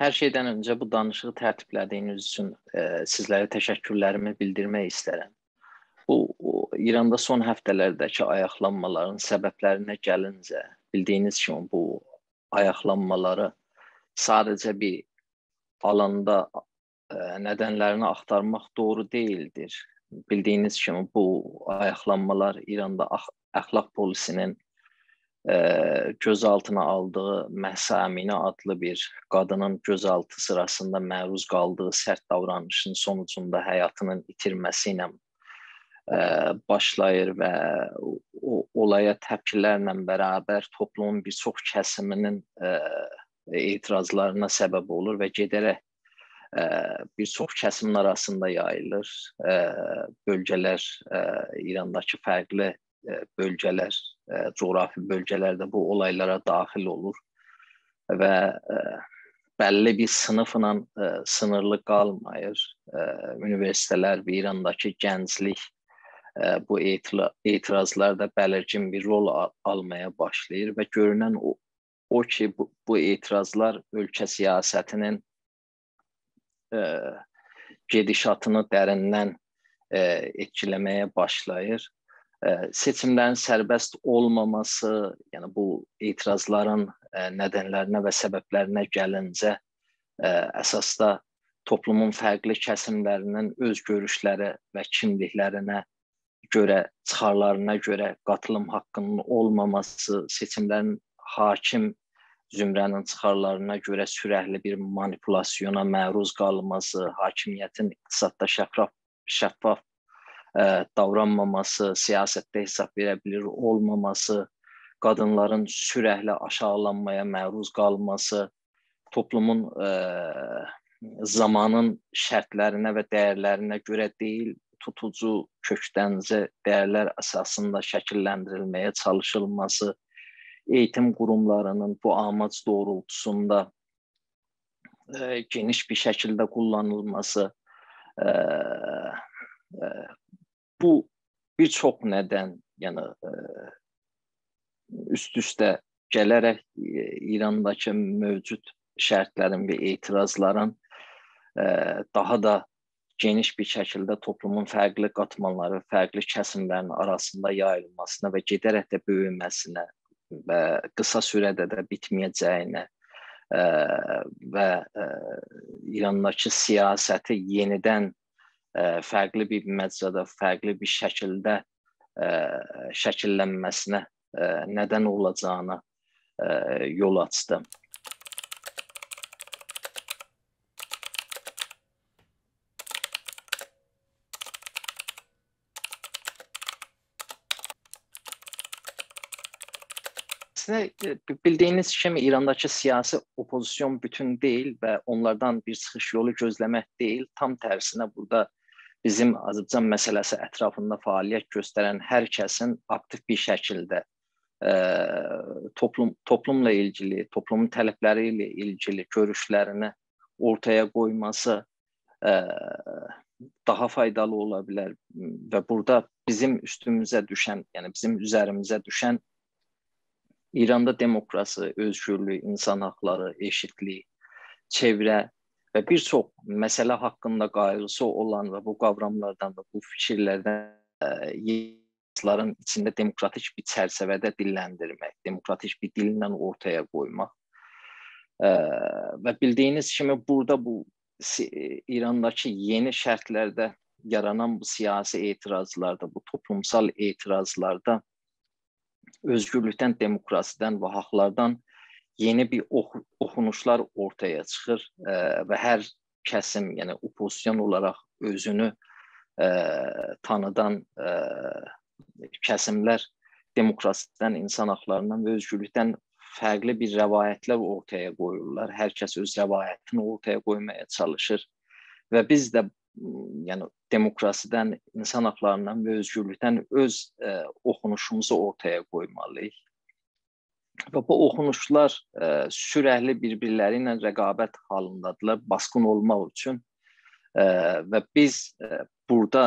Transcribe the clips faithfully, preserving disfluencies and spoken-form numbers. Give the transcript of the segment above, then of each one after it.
هر شئیدن اؤنجه بو دانیشیغی ترتیبله‌دیگینیز اوچون، ائ، سیزلره تشکرلریمی بیلدیرمک ایسترم. بو، بو ایراندا سون هفته‌لرده‌کی آیاقلانمالارین سببلرینه گلینجه، بیلدیگینیز کیمی بو آیاقلانمالاری ساده‌جه بیر آلاندا، ائ، ندنلرینی آختارماق دوغرو دئییلدیر. بیلدیگینیز کیمی بو آیاقلانمالار ایراندا اخ-، اخلاق پلیسی‌نین، ائ، گؤز آلتینا آلدیغی مهسا امینی آدلی بیر قادینین گؤز آلتی سیراسیندا معروض قالدیغی سرت داورانیشین سونوجوندا حیاتینین ایتیرمه‌سی ایله، ائ، باشلاییر و او، او اولایا تپکیلرله برابر توپلومون بیر چوخ کسیمی‌نین، ائ، اعتراضلارینا سبب اولور و گئده‌رک، ائ، بیر چوخ کسیمین آراسیندا یاییلیر. ائ، بؤلگه‌لر، ائ، ایرانداکی فرقلی، ائ، بؤلگه‌لر، ائ، جغرافی بؤلگه‌لر ده بو اولایلارا داخیل اولور و، ائ، بللی بیر صینیفلا، ائ، سینیرلی قالماییر. ائ، اونیوئرسیتئتلر و ایرانداکی گنجلیک، ائ، بو اعتلا-، اعتراضلاردا بلیرگین بیر رول آ-، آلمایا باشلاییر و گؤرونن او، او کی، بو، بو اعتراضلار اؤلکه سیاستی‌نین، ائ، گئدیشاتینی دریندن، ائ، ائتکیله‌مه‌یه باشلاییر. ائ، سئچیملرین سربست اولماماسی، یعنی بو اعتراضلارین، ائ، ندنلرینه و سببلرینه گلینجه، ائ، اساسدا توپلومون فرقلی کسیملری‌نین اؤز گؤروشلری و کیملیکلرینه گؤره، چیخارلارینا گؤره قاتیلیم حاققی‌نین اولماماسی، سئچیملرین حاکیم زمره‌نین چیخارلارینا گؤره سورکلی بیر مانیپولاسیونا معروض قالماسی، حاکمیتین اقتصاددا شفاف، شفاف، ائ، داورانماماسی، سیاستده حساب وئره بیلیر اولماماسی، قادینلارین سورکلی آشاغیلانمایا معروض قالماسی، توپلومون، ائ، زامانین شرطلرینه و دَیَرلرینه گؤره دئییل، توتوجو، کؤکدنجی دَیَرلر اساسیندا شکیللندیریلمه‌یه چالیشیلماسی، ائییتیم قوروملاری‌نین بو آماج دوغرولتوسوندا، ائ، گئنیش بیر شکیلده قوللانیلماسی، ائ، ائ، بو بیر چوخ ندن، یعنی، ائ، اوست-اوسته گله‌رک، ائ، ایرانداکی موجود شرطلرین و اعتراضلارین، ائ، داها دا گئنیش بیر شکیلده توپلومون فرقلی قاتمانلاری، فرقلی کسیملرین آراسیندا یاییلماسینا و گئده‌رک ده بؤیومه‌سینه و قیسا سوره‌ده ده بیتمه‌یه‌جه‌یینه، ائ، و، ائ، ایرانداکی سیاستی یئنیدن، ائ، فرقلی بیر مجرادا، فرقلی بیر شکیلده، ائ، شکیللنمه‌سینه، ائ، ندن اولاجاغینا، ائ، یول آچدی. اصلینده، ائ، بی-، بیلدیگینیز کیمی ایرانداکی سیاسی اوپوزیسیون بوتون دئییل و اونلاردان بیر چیخیش یولو گؤزله‌مک دئییل. تام ترسینه بورادا بیزیم آذربایجان مسئله‌سی اطرافیندا فعالیت گؤسترن هر کسین آکتیو بیر شکیلده، ائ، توپلوم، توپلوملا ایلگیلی، توپلومون طلبلری ایله ایلگیلی گؤروشلرینی اورتایا قویماسی، ائ، داها فایدالی اولا بیلر. و بورادا بیزیم اوستوموزه دوشن، یعنی بیزیم اوزریمیزه دوشن ایراندا دموکراسی، اؤزگورلوک، اینسان حاقلاری، ائشیتلیک، چئوره و بیر چوخ مسئله حاقیندا قایغیسی اولان و بو قاوراملاردان و بو فیکیرلردن، ائ، یازیلارین ایچینده دموکراتیک بیر چرچیوه‌ده دیللندیرمک، دموکراتیک بیر دیلله اورتایا قویماق. ائ، و بیلدیگینیز کیمی، بورادا بو سی-، ایرانداکی یئنی شرطلرده یارانان بو سیاسی اعتراضلاردا، بو توپلومسال اعتراضلاردا اؤزگورلوکدن، دموکراسیدن و حاقلاردان یئنی بیر اوخ-، اوخونوشلار اورتایا چیخیر، ائ، و هر کسیم، یعنی اوپوزیسیون اولاراق اؤزونو، ائ، تانیدان، ائ، کسیملر دموکراسیدن، اینسان حاقلاریندان و اؤزگورلوکدن فرقلی بیر روایتلر اورتایا قویورلار. هر کس اؤز روایتینی اورتایا قویمایا چالیشیر و بیز ده، م، یعنی دموکراسیدن، اینسان حاقلاریندان و اؤزگورلوکدن اؤز، ائ، اوخونوشوموزو اورتایا قویمالی‌ییق. و بو اوخونوشلار، ائ، سورکلی بیر-بیرلری ایله رقابت حالیندادیرلار، باسقین اولماق اوچون. ائ، و بیز، ائ، بورادا،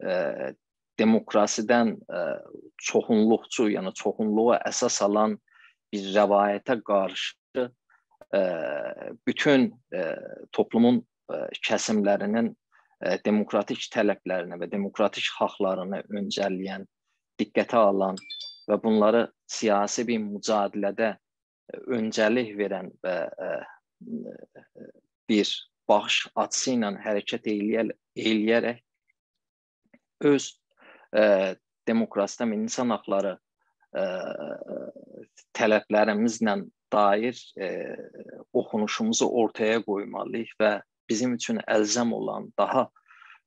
ائ، دموکراسیدن، ائ، چوخونلوقچو، یعنی چوخونلوغو اساس آلان بیر روایته قارشی، ائ، بوتون، ائ، توپلومون، ائ، کسیملرینین، ائ، دموکراتیک طلبلرینی و دموکراتیک حاقلارینی اؤنجه‌له‌ین، دقته آلان و بونلاری سیاسی بیر مجادله‌ده اؤنجه‌لیک وئرن و، ائ، بیر باخیش آچیسی ایله حرکت ائله‌یه-، ائله‌یه‌رک اؤز، ائ، دموکراسیته و اینسان حاقلاری، ائ، طلبلریمیزله دایر، ائ، اوخونوشوموزو اورتایا قویمالی‌ییق و بیزیم اوچون الزام اولان، داها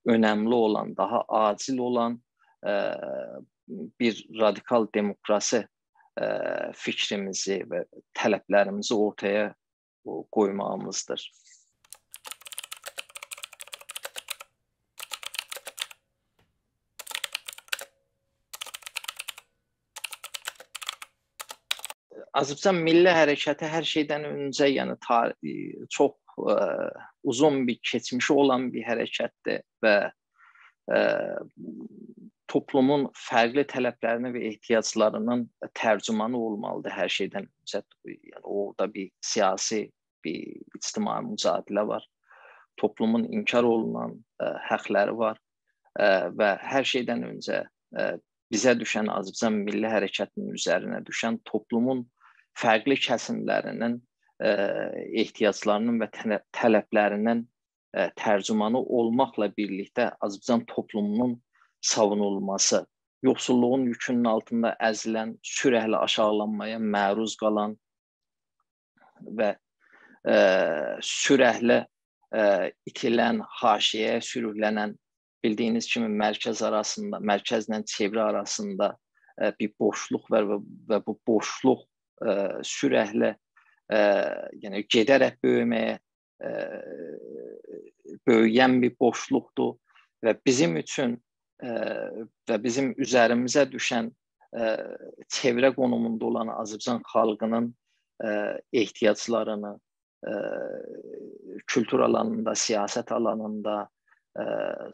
اؤنملی اولان، داها عاجل اولان، ائ، بیر رادیکال دموکراسی، ائ، فیکریمیزی و طلبلریمیزی اورتایا قویماغیمیزدیر. آذربایجان میللی حرکتی هر شئیدن اؤنجه، یعنی تار-، چوخ، ائ، اوزون بیر کئچمیشی اولان بیر حرکتدیر و، ائ، توپلومون فرقلی طلبلرینی و احتیاجلارینین ترجمانی اولمالیدیر هر شئیدن اؤنجه. یعنی اورادا بیر سیاسی، بیر اجتماعی مجادله وار. توپلومون انکار اولونان، ائ، حاقلاری وار. ائ، و هر شئیدن اؤنجه، ائ، بیزه دوشن، آذربایجان میللی حرکتینین اوزرینه دوشن توپلومون فرقلی کسیملرینین، ائ، احتیاجلارینین و طل-، طلبلرینین، ائ، ترجمانی اولماقلا بیرلیکده آذربایجان توپلومونون ساوونولماسی، یوخسوللوغون یوکونون آلتیندا ازیلن، سورکلی آشاغیلانمایا معروض قالان و، ائ، سورکلی، ائ، ایتیلن، حاشیه‌یه سوروکلنن، بیلدیگینیز کیمی مرکز آراسیندا، مرکزله چئوره آراسیندا، ائ، بیر بوشلوق وار و، و بو بوشلوق، ائ، سورکلی، ائ، یعنی گئده‌رک بؤیومه‌یه، ائ، بؤیوین بیر بوشلوقدور و بیزیم اوچون، ائ، و بیزیم اوزریمیزه دوشن، ائ، چئوره قونوموندا اولان آذربایجان خالقینین، ائ، احتیاجلارینی، ائ، کولتور آلانیندا، سیاست آلانیندا، ائ،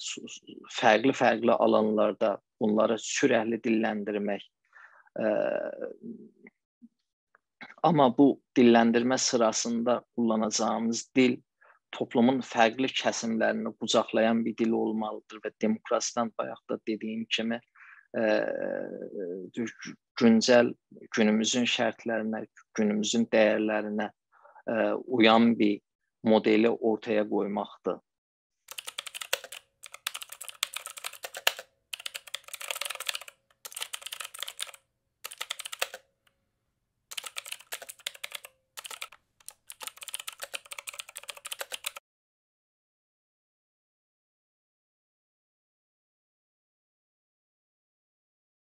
س-، س-، فرقلی-فرقلی آلانلاردا بونلاری سورکلی دیللندیرمک، ائ، آمما بو دیللندیرمه سیراسیندا قوللاناجاغیمیز دیل توپلومون فرقلی کسیملرینی قوجاقلایان بیر دیل اولمالیدیر و دموکراسیدن، بایاق دا دئدیگیم کیمی، ائ، گونجل، گونوموزون شرطلرینه، گونوموزون دیرلرینه، ائ، اویان بیر مودلی اورتایا قویماقدیر.